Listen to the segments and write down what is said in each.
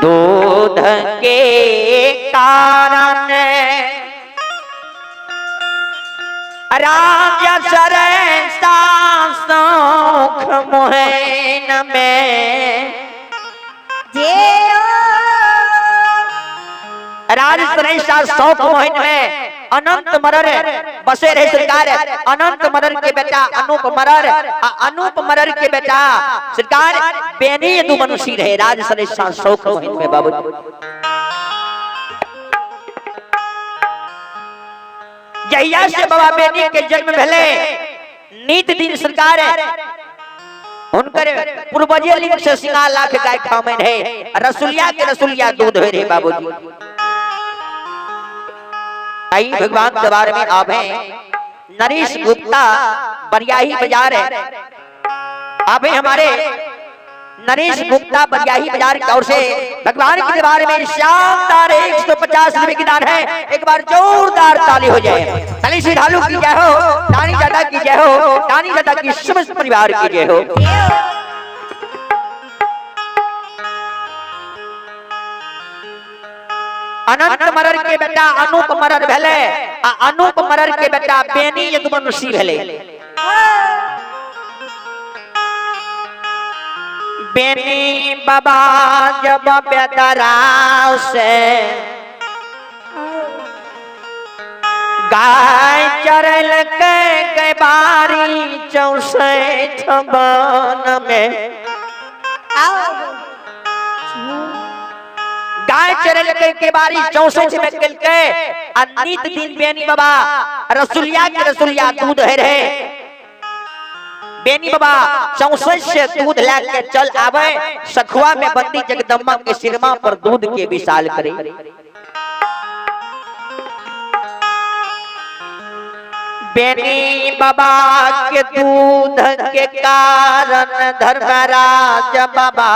दूध के कारण राजा सरसा सौख मोहन में राज सरसा सौख मोहन में अनंत मरर बसे रहे सरकार। अनंत मरर के बेटा अनूप मरर आ अनूप मरर के बेटा सरकार बेनी दू मनुष्य रहे राज सरसा सौख मोहन में। बाबू जहिया से बाबा बेनी के जन्म भेले नित दिन सरकार हुनकर पूर्वजे लिंग से सिंगा लाख गाय खामन है, रसुलिया के रसुलिया दूध होय रहे। बाबूजी आई भगवान दरबार में आवे नरेश गुप्ता बरियाही बाजार है। आवे हमारे नरेश गुप्ता बरियाही बाजार की ओर से भगवान के दरबार में शानदार 150 रुपए की दान है। एक बार जोरदार ताली हो जाए। ताली से ढालू की जय हो, दानी दादा की जय हो, दानी दादा की समस्त परिवार की जय हो। अनंत मरर के बेटा अनूप मरर भेले आ अनूप मरर के बेटा बेनी यदुवंशी भेले। बेनी बाबा जब बेदराव से गाय चरल के गैबारी 64 बन में गाय चरल के केबारी 64 में कल के आ नित दिन बेनी बाबा रसुलिया के रसुलिया दूध है रहे। बेनी बाबा 64 से दूध ला के चल आवे सखुआ में बंदी जगदम्बा के सिरमा पर दूध के विशाल करे। बेनी बाबा के दूध के कारण धर्मराज बाबा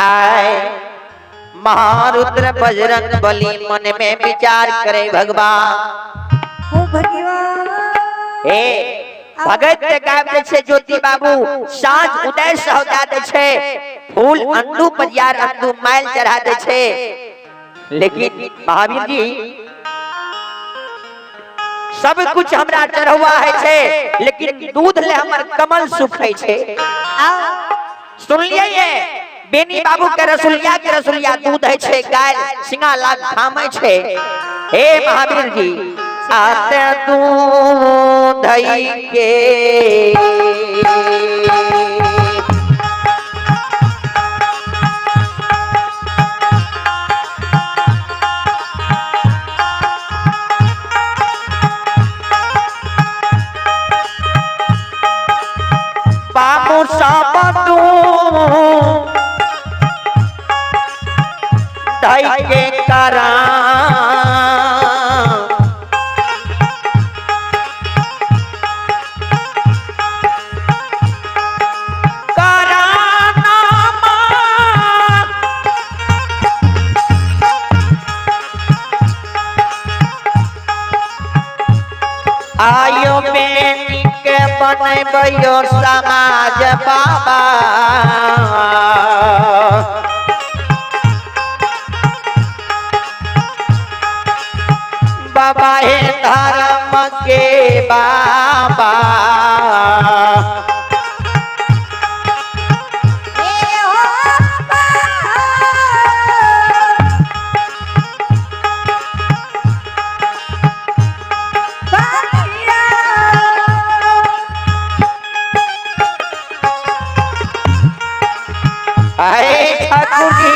आए महारुद्र बजरंग बली मन में विचार करे भगवान। ओ भगवान हे भगत के गायब दे छे ज्योति बाबू साँझ उदय सहोदा दे छे फूल अंडू पजियार अंडू माइल चढ़ा दे छे। लेकिन महावीर जी सब कुछ हमरा चढ़ुआ है छे लेकिन दूध ले हमर कमल सुखै छे। सुनलिए ये बेनी बाबू के रसुलिया दूध है छे गाय सिंगा लाग थामे छे। हे महावीर जी आते दूध के बाबू सब दूध के करा आयो बेनी के बनैबो समाज बाबा। बाबा हे धर्म के बाबा। अरे ठाकुर जी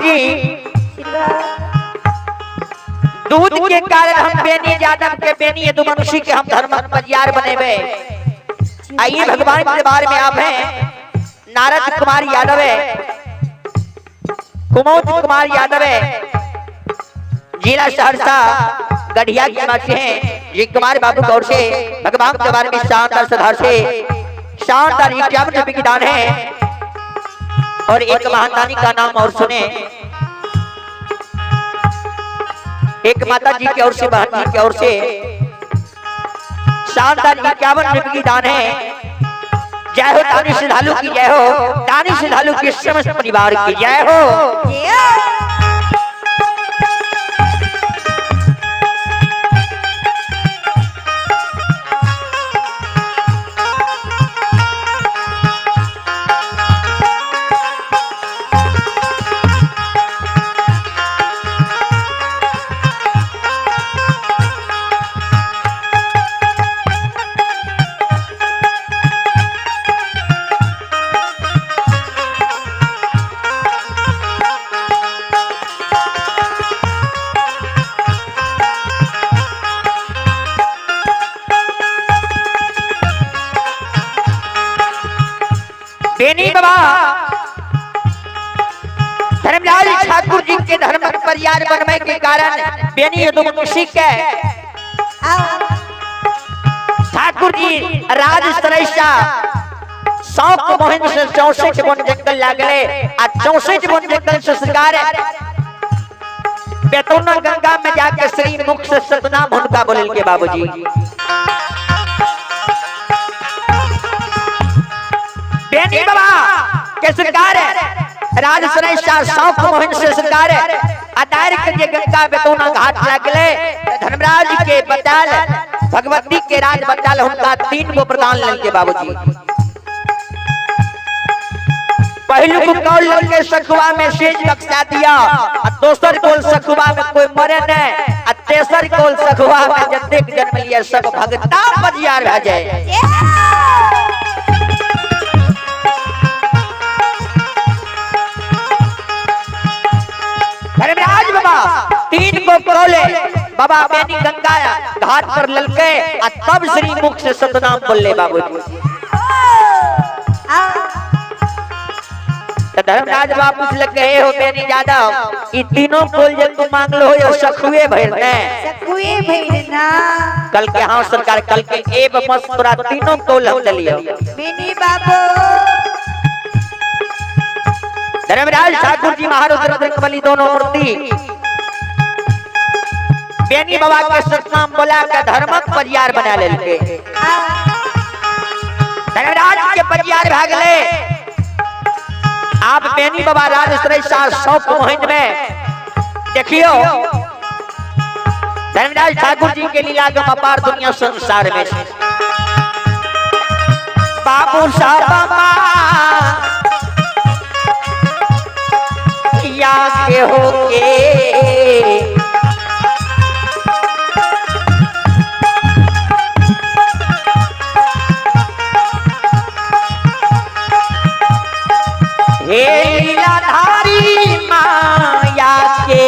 जी दूध के कारण हम बेनी यादव के बेनी यदुवंशी के हम धर्म परियार बनेबे। आइए भगवान के दरबार में आप हैं नारद कुमार यादव है, कुमोद कुमार यादव है, जिला सहरसा गढ़िया के निवासी हैं। ये कुमार बाबू गौर से भगवान के दरबार में शानदार सधार से शानदार 51 रुपये की दान है। और एक महादानी का नाम और सुने, एक माता जी की ओर से, बहन जी की ओर से शानदार 51 रुपये की दान है। जय हो दानी श्रद्धालु की जय हो, दानी श्रद्धालु के समस्त परिवार की जय हो। बेनी बाबा धर्मलाल ठाकुर जी के धर्म परियार बनने के कारण बेनी यदुवंशी के ठाकुर जी राज सरैसा शौक मोहिन से 64 वन जंगल लागले आ 64 वन जंगल से सरकार बेतौना गंगा में जाके श्री मुख से सतनाम हुनका बोले के बाबूजी। बेनी बाबा के सरकार राज सरैसा शौक मोहिन से सरकार अदार के जे गंगा बेतौना घाट लागले धर्मराज के बताल भगवती के राज बताल हुनका 3 गो प्रदान ललके बाबूजी। पहलू को कौल ललके सखुआ में सेज बख्शा दिया, आ दोसर कोल सखुआ में कोई मरे नहीं, आ तेसर कोल सखुआ में जतेक जन्म लिया सब भगता बजियार भए जाए। धर्मराज बाबा 3 गो कौले बाबा बेनी गंगा घाट पर ललके आ तब श्री मुख से सतनाम बोले बाबूजी। तो धर्मराज बाबा पूछ लगे हे हो बेनी यादव ई तीनों कोल जे तू मांग लो हो सखुए भइल ने सखुए भइल ना। कल के हाँ सरकार कल के एब मस्त तोरा तीनों कोल हम दलियो बेनी बाबू। धर्मराज ठाकुर जी महारुद्र बलि दोनों मूर्ति बेनी बाबा के सतनाम बोला के धर्मक परियार बना लेलके। धर्मराज के परियार भागले। आप बेनी बाबा राजश्री 700 मोहिन में देखियो धर्मराज ठाकुर जी के लीला गम अपार दुनिया संसार में। बाबू साहब या के होके हे लीलाधारी माया के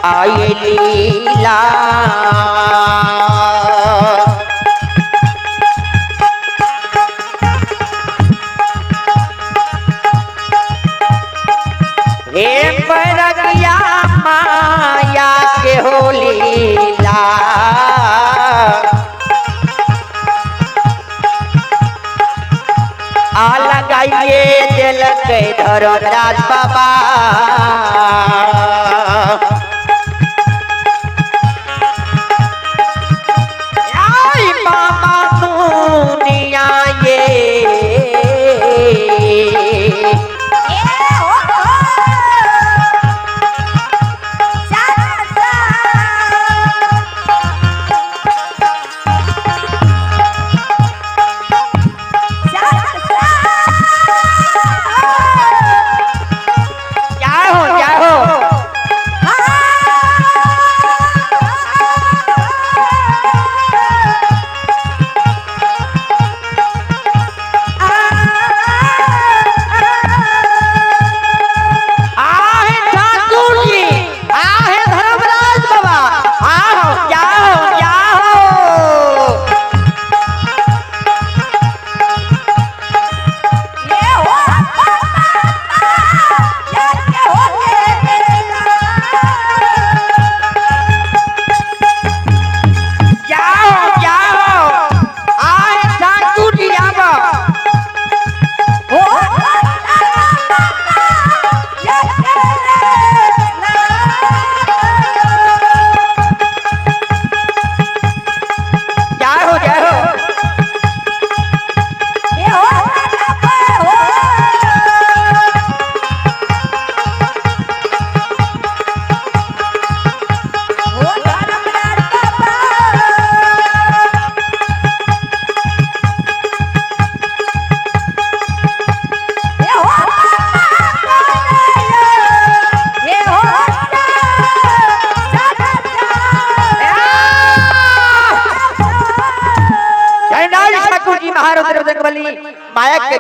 आई लीला हे परगिया माया के हो लीला आ लगाइए दिल के धर्मराज बाबा। आई बाबा दुनिया ये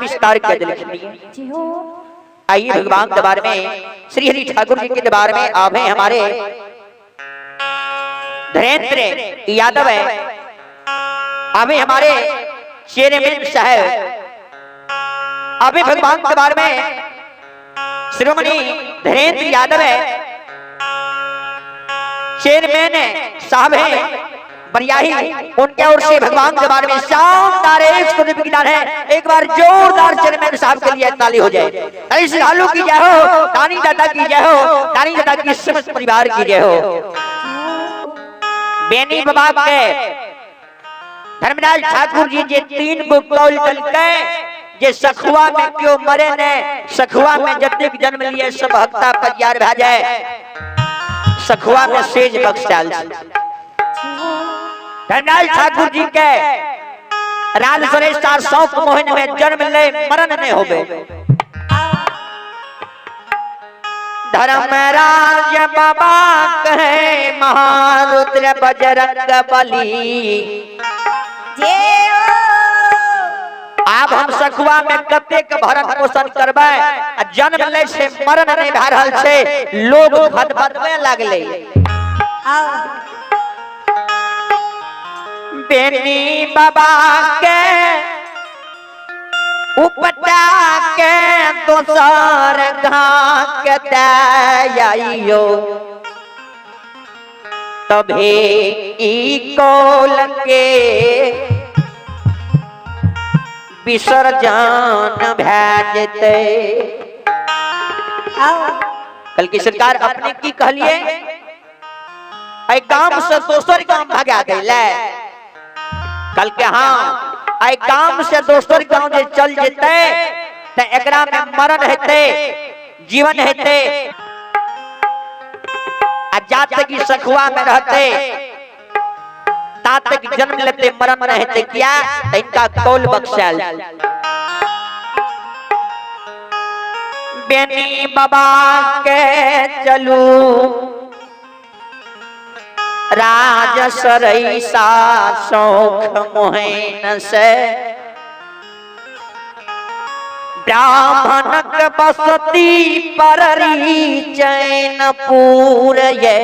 विस्तार के लिखनी। जी हो। आइए भगवान दरबार में, श्री हरि ठाकुर जी के दरबार में आवे हमारे धरेंद्र यादव है, आवे हमारे चेयरमैन साहब, आवे भगवान दरबार में श्रोमणी धरेंद्र यादव है, चेयरमैन साहब है बरियाही, उनके ओर से भगवान दरबार में शानदार 100 रुपए की दान है। एक बार जोरदार चेयरमैन साहब के लिए ताली हो जाए। अरे श्रद्धालु की जय हो, दानी दादा की जय हो, दानी दादा की समस्त परिवार की जय हो। बेनी बाबा के धर्मराज ठाकुर जी जे 3 गो कौल दलकै जे सखुआ में क्यों मरे ने, सखुआ में जतेक जन्म लिए सब हक्ता परियार भा जाए, सखुआ में सेज बख्शाल। धर्मराज ठाकुर जी के राज सुरेश शौक मोहन में जन्म ले मरण नहीं होबे। धर्मराज बाबा कहे महारुद्र बजरंग बली। जे आब हम सखुआ में कतेक भरण पोषण करबै, आ जन्म ले से मरण नहीं भए रहल छै, लोग खदबदबे लागले। बेनी बाबा के उपटा के दोसर घाक दयाइयो, तभे ई कौल के विसर्जन भए जेतै। कल की सरकार अपने की कहलिए, एहि गाम से दोसर गाम भगा दैले। कल के हाँ, एहि गाम से दोसर गांव जे चल जेतै त एकरा में मरण हेतै, जीवन हेतै, आ जा तक ई सखुआ में रहतै ता तक जन्म लेते मरण न हेतै। किया त इनका कौल बख्शाल। बेनी बाबा के चलू राज सरैसा शौख मोहन से, ब्राह्मणक बसती पररी चैनपुर ये,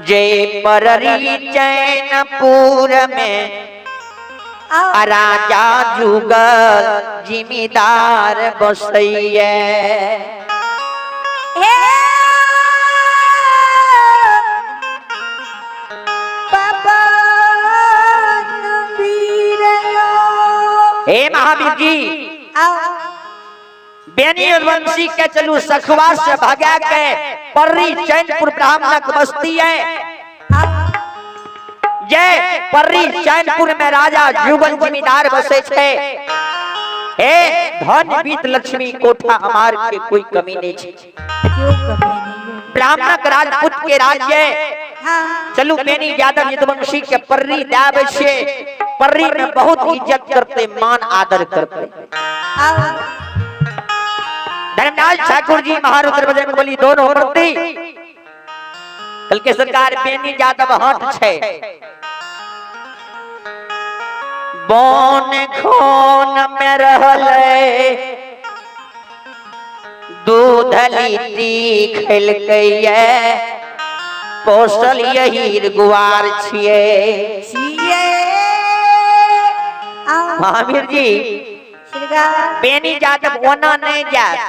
जे पररी चैनपुर में राजा जुगल जिम्मेदार बसैये। हे महावीर जी, बेनी वंशी के चलू सखवा से भगा के पर्री चैनपुर ब्राह्मणक बस्ती है। जय पर्री चैनपुर में राजा जुगल जिम्मेदार बसे छे। हे धन बीत लक्ष्मी कोठा अमार के कोई कमी नहीं छे। ब्राह्मणक राजपूत के राज्य। चलू बेनी यादव यदुवंशी के पर्री दाबे छे, पर्री में बहुत इज्जत करते, मान आदर करते। धर्मराज ठाकुर जी महारुद्र बजरंग बली दोनों प्रति कल के सरकार बेनी यादव हट छे। बोन खोन में रहले दूध लीती खेलकै, पोसल यही गुआर छिए। महावीर जी बेनी यादव ओना नहीं जात,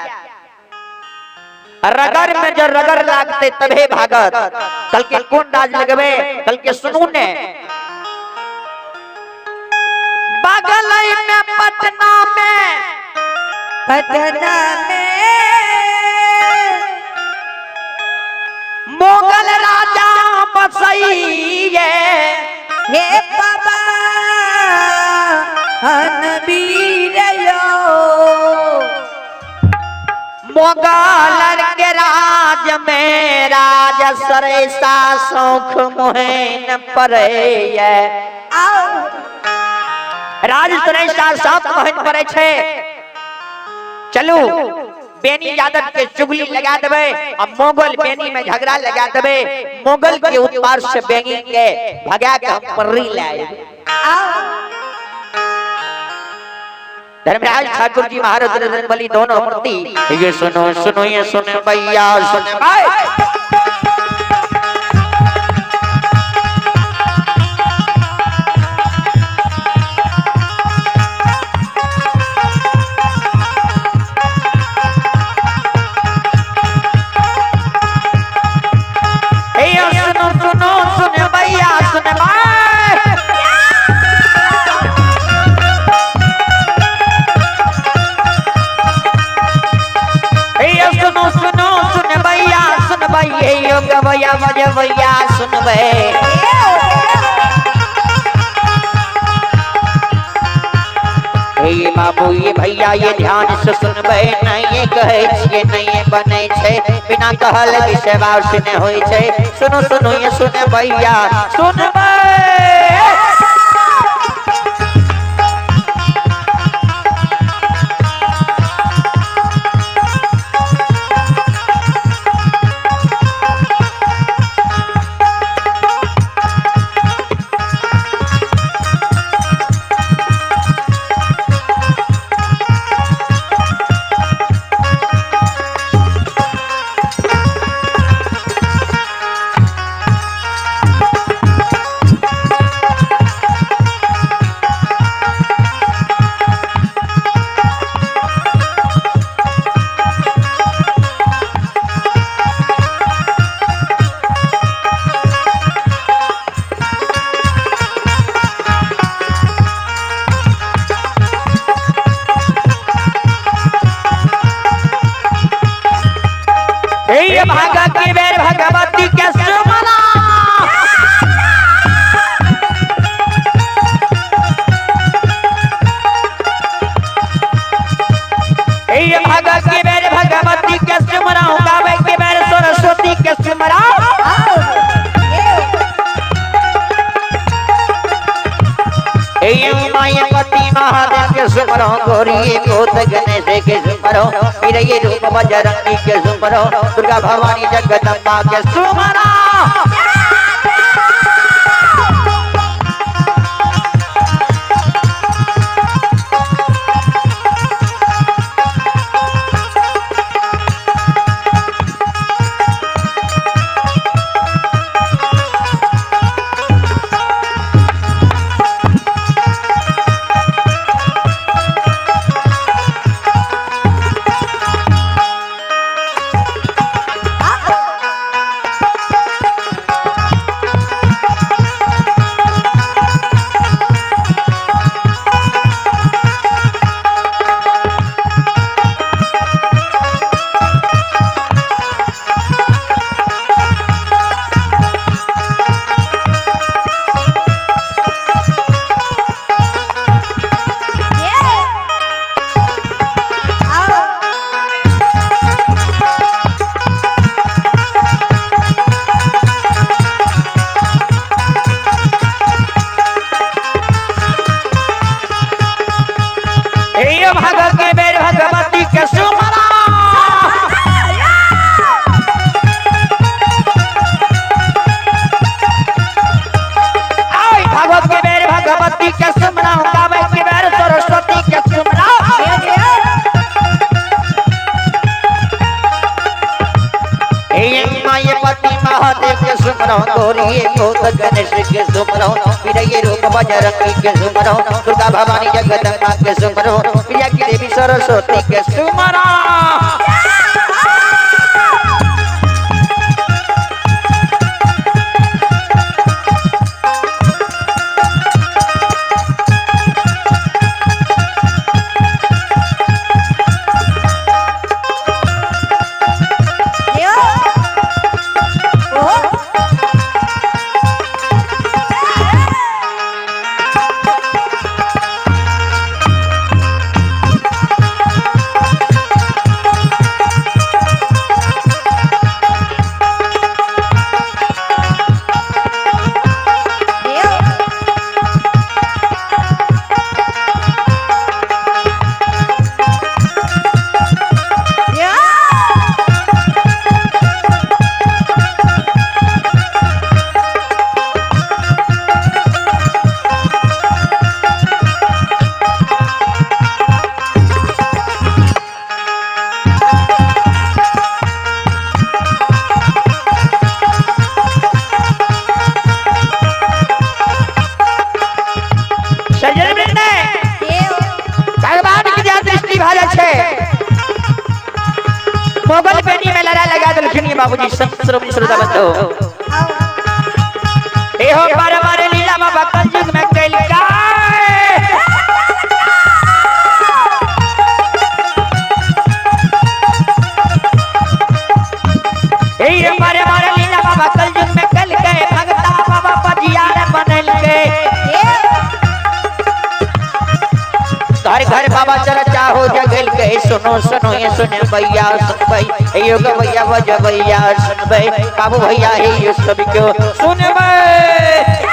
रगड़ में जो रगड़ लागते तभे भागत। कल के कोन राज लगबे, कल के सुनू ने बगल में पटना में, पटना में मुगल राजा बसैये। हे बाबा हनवीर यो, मुगल के राज में राज सरैसा शौख मोहन पड़े। राज सरैसा शौख मोहन पड़े छे। चलू बेनी यादव के चुगली लगा देबे आ मुगल बेनी में झगड़ा लगा देबे, मुगल के उत्पार से बेनी के भगा के हम पर्री लाए। धर्मराज ठाकुर जी महाराज बजरंगबली दोनों मूर्ति। ये सुनो सुनो ये सुन भैया सुन भाई। सुनो सुनो सुन भैया सुन भाई। सुनो सुनो सुन भैया सुन भाई, यो गवैया बजवैया सुन बे। हे बाबू ये भैया ये ध्यान से सुनबै, नहीं कहै छियै नहीं बनै छै, बिना कहल विश्वास नहि होइ छै। सुनो सुनो ये सुन भैया सुनबै। भागा की बेर भगवती के सुमना। भागा की बेर भगवती के सुमरा, गावे की बेर सरस्वती के सुमरा। मायापति महादेव के सुमरो, गौरी गोत गणेश के सुमरो, वीर रूप बजरंगी के सुमरो, दुर्गा भवानी जगदम्बा के सुमरा। भगवती के सुमरा। भगवत के बेर भगवती के सुमरा, गावे के बेर सरस्वती के सुमरा। मायापति महादेव के सुमरो, गौरी गोत गणेश के सुमरो, वीर रूप बजरंगी के सुमरो, दुर्गा भवानी जगदम्बा के सुमरो, प्रिया की देवी सरस्वती के सुमरा। बाबूजी संत श्रोमणी श्रोता बंधु। एहो बार बार लीला बाबा कलयुग में कैल का। ए बार बार लीला बाबा कलयुग में कैल के, भगता बाबा पजियार बनल के। घर घर बाबा चर्चा हो जगल के। सुनो सुनो ये सुन भैया सुन भाई, यो भैया बज भैया सुन भाई, बाबू भैया हे यो सब क्यों सुन भाई।